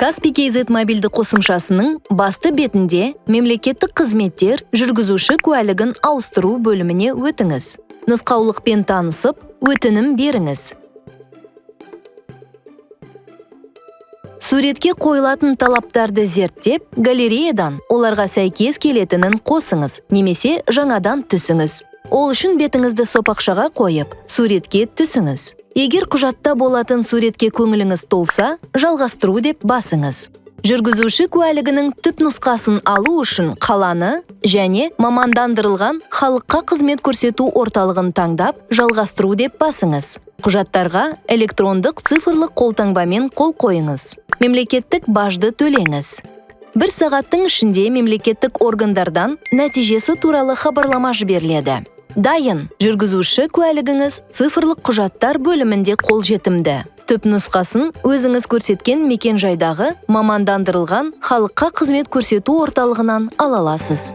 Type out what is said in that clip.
Kaspi KZ мобильді қосымшасының басты бетінде «Мемлекеттік қызметтер», «Жүргізуші куәлігін ауыстыру» бөліміне өтіңіз. Нұсқаулықпен танысып, өтінім беріңіз. Суретке қойылатын талаптарды зерттеп, галереядан оларға сәйкес келетінін қосыңыз немесе жаңадан түсіңіз. Ол үшін бетіңізді сопақшаға қойып, суретке түсіңіз. Егер құжатта болатын суретке көңіліңіз толса, «Жалғастыру» деп басыңыз. Жүргізуші куәлігінің түпнұсқасын алу үшін қаланы және мамандандырылған халыққа қызмет көрсету орталығын таңдап, «Жалғастыру» деп басыңыз. Құжаттарға электрондық цифрлық қолтаңбамен қол қойыңыз. Мемлекеттік бажды төлеңіз. Бір сағаттың ішінде мемлекеттік органдардан нәтижесі туралы хабарлама жіберіледі. Дайын! Жүргізуші куәлігіңіз цифрлық құжаттар бөлімінде қолжетімді. Түпнұсқасын өзіңіз көрсеткен мекенжайдағы мамандандырылған халыққа қызмет көрсету орталығынан ала аласыз.